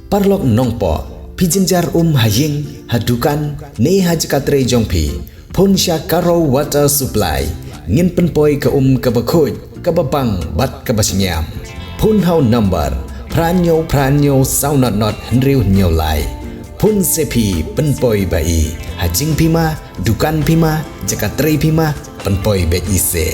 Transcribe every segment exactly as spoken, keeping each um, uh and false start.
Paralok nongpoh, phi jynjar um ha ïing, ha dukan, ne ha jaka trei jong phi. Phone sha Karo Water Supply. Ngin pynpoi ka um kaba khuid, kaba bang, bad kaba shngiam. Phone ha u number phra hynñiew phra hynñiew saw not not hynriew hynñiew lai. Phone se phi pynpoi ba i. Ha jingphi ma, dukan phi ma, jaka trei phi ma, pynpoi beit i se.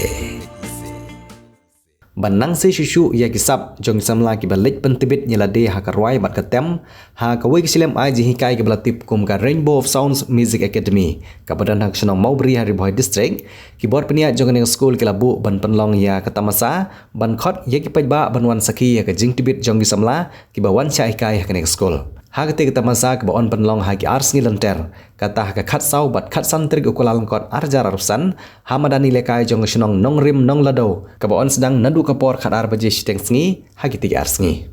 Ban nang sei shuh shuh ïa ki sap jong ki samla kiba leit pyntbit ïa lade ha ka rwai bad ka tem, ha kawei ka shlem ai jinghikai kaba la tip kum ka Rainbow of Sounds Music Academy, kaba don ha ka shnong Mawbri ha Ri Bhoi District, ki bor pynïaid jong kane ka skul ki la buh ban pynlong ïa ka tamasa, ban khot ïa ki paidbah ban wan sakhi ïa ka jingtbit jong ki samla kiba wan shah hikai ha kane ka skul. Ha katei ka tamasa kaba yn pynlong ha ki ar sngi lynter, kata ha ka khatsaw bad khatsan tarik u Kyllalyngkot ar hajar arphew san, ha madan ïalehkai jong ka shnong Nongrim Nongladaw, kaba yn sdang naduh ka por khatar baje shiteng sngi, ha kitei ki ar sngi.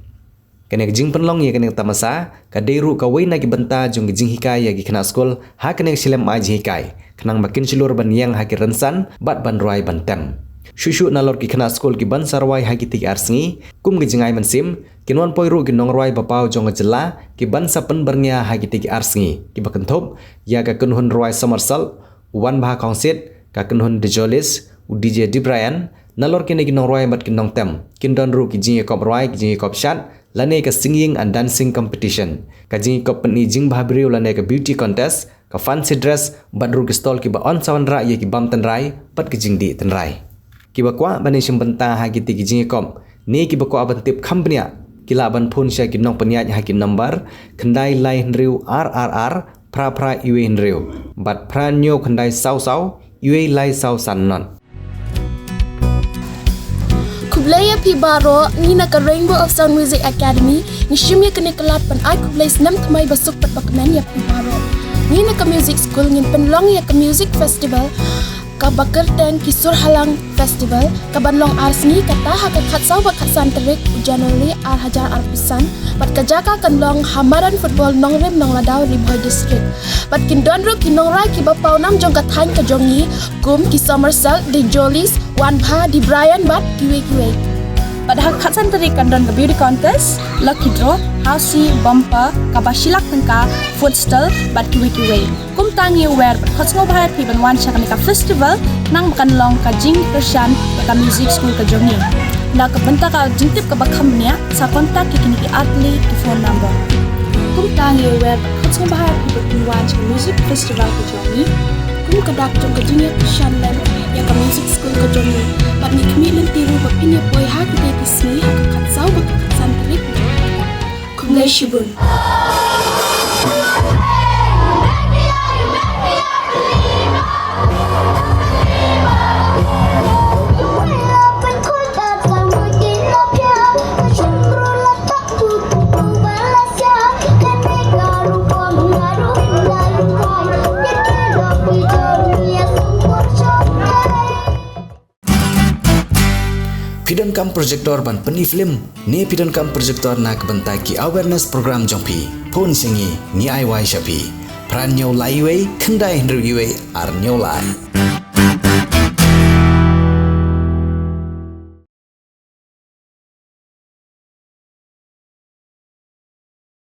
Kane ka jingpynlong ïa kane ka tamasa, ka dei ruh kawei na ki bynta jong ki jinghikai ïa ki khynnah skul, ha kane ka shlem ai jinghikai, khnang ba kin shlur ban ïeng ha ki rynsan, bad ban rwai ban tem. Shuh shuh nalor ki khynnah skul kiban sa rwai ha kitei ki ar sngi, kum ka jingai mynsiem, kin wan poi ruh ki nongrwai ba paw jong ka jylla, kiban sa pynbyrngia ha kitei ki ar sngi, kiba kynthup, ïa ka kynhun rwai Somersault, u Wanbha Khongsit, ka kynhun The Jollies, u D J Dibrian, nalor kine ki nongrwai bad ki nongtem, kin don ruh ki jingïakop rwai, ki jingïakop shad, lane ka singing and dancing competition, ka jingïakop pyni jingbhabriew lane ka beauty contest, ka fancy dress, bad ruh ki stall kiba yn sa wanrah ïa ki bam tynrai, bad ki jingdih tynrai. Kiba kwah ban ïashim bynta ha kitei ki jingïakop, ne kiba kwah ban tip kham bniah, ki lah ban phone sha ki nongpynïaid ha ki number, khyndai lai hynriew ar ar ar, phra phra iwei hynriew, bad phra hynñiew khyndai saw saw, iwei lai saw san not. Khublei ïa phi baroh, ngi na ka Rainbow of Sound Music Academy, ngi shim ïa kane ka lad ban ai khublei snem thymmai basuk bad bakmen ïa phi baroh. Ngi na ka music school ngin pynlong ïa ka music festival, kaba kyrteng Ki Sur Halang Festival, kaban long ar sngi, kata ha ka khatsaw bad khatsan tarik u January ar hajar arphew san, bad ka jaka kan long ha madan football Nongrim Nongladaw, Ri Bhoi District. Bad kin don ruh ki nongrwai kiba paw nam jong ka thaiñ ka jong ngi, kum ki Somersault, The Jollies, Wanbha, Dibrian bad kiwei kiwei. Bad ha ka khatsan tarik kan don ka beauty contest, lucky draw, housie, bumper, kaba shi lak tyngka, food stall, bad kiwei kiwei. Kumta ngi wer bad khot sngewbha ïa phi ban wan sha kane ka festival, khnang ba kan long ka jingkyrshan ïa ka music school ka jong ngi. Na ka bynta ka jingtip kaba kham bniah, sa contact ïa kine ki artylli ki phone number. Kumta ngi wer bad khot sngewbha ïa phi ban wan sha ka music festival ka jong ngi. Kum ka dak jong ka jingïakyrshan lem ïa ka music school ka jong ngi. Bad ngi khmih lynti ruh ba phin ïa poi ha kitei ki sngi ha ka khatsaw bad ka khatsan tarik. Khublei shibun. Phi donkam projector ban pyni film, ne phi donkam projector na ka bynta ki awareness program jong phi? Phone sha ngi, ngi ai wai sha phi. Phra hynñiew lai iwei, khyndai hynriew iwei, ar hynñiew lai.